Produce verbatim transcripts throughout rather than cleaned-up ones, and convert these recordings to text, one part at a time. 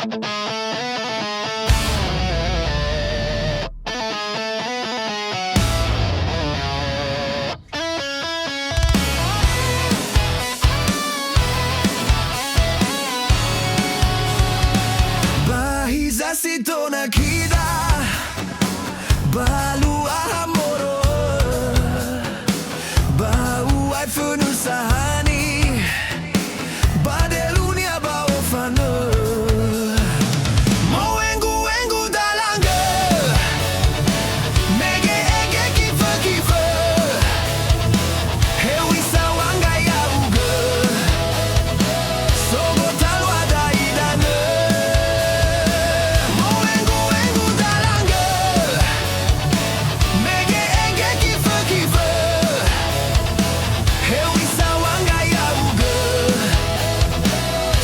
Ba hiza si tola khida, ba luaha moro, ba u'ae fönu sahani, ba delunia ba ofanö. Mowengu-wengu dalangö, mege-ege kifö-kifö, hewisa wangga ya'ugö, so gotalua da'idanö. Mowengu-wengu dalangö, mege-ege kifö-kifö, hewisa wangga ya'ugö,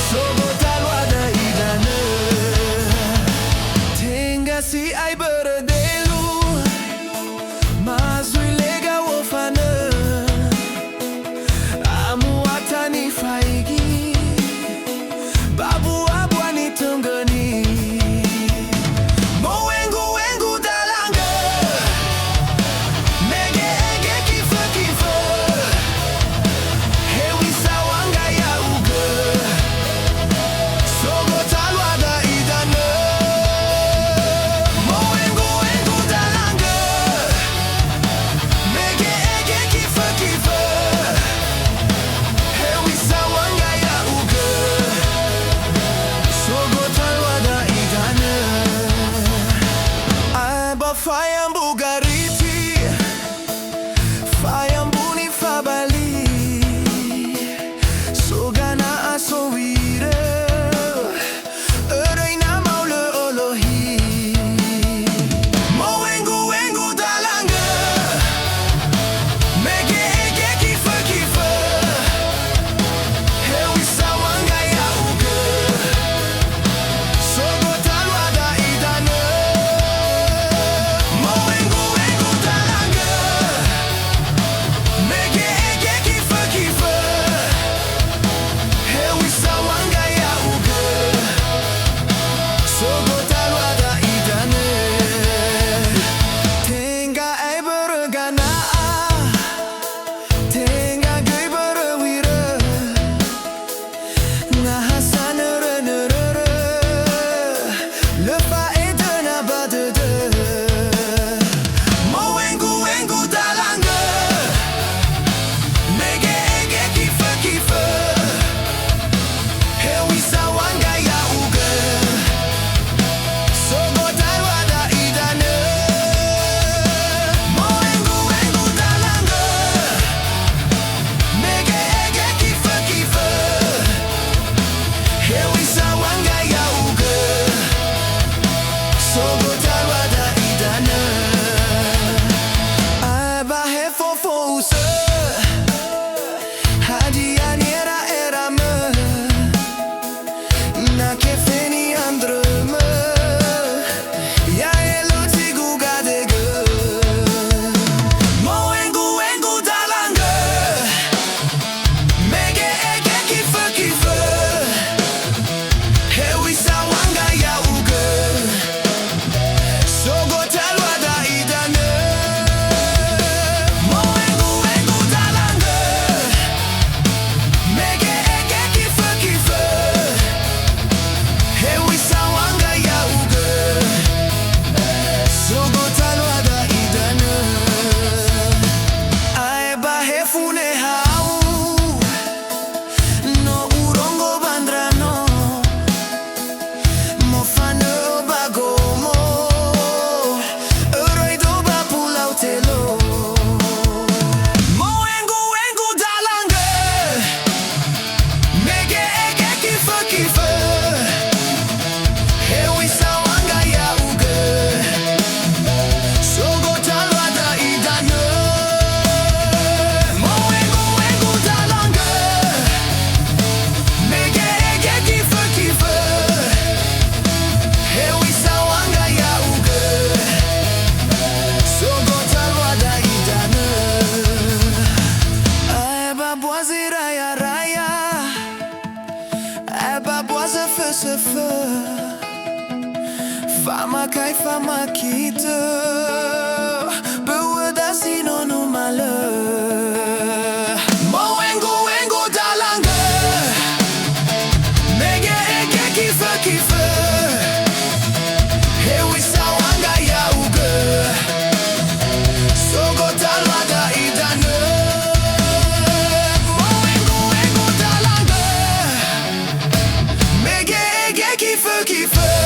so gotalua da'idanö. Tenga si'ai börö delu, ma zui lega wofanö, amuata nifaigi, ba buabua nitönggöni. Mowengu-wengu dalangö, mege-ege kifö-kifö, hewisa wangga ya'ugö, so gotalua da'idanö. Mowengu-wengu dalangö, mege-ege kifö-kifö, hewisa wangga ya'ugö, so gotalua da'idanö. Aba faya mbu gariti, faya mbu nifabali, so gana'a sowirö, öröi na maulö olohi. Mowengu-wengu dalangö, mege-ege kifö-kifö, hewisa wangga ya'ugö, so gotalua da'idanö. Mo Famakai famakitö, bö'öda si no numalö. Mowengowengo dalangö, mege'ege kifökifö. Hewisa wangga ya'ugö, so gotalua da'i danö. Mowengowengo dalangö, mege'ege kifökifö.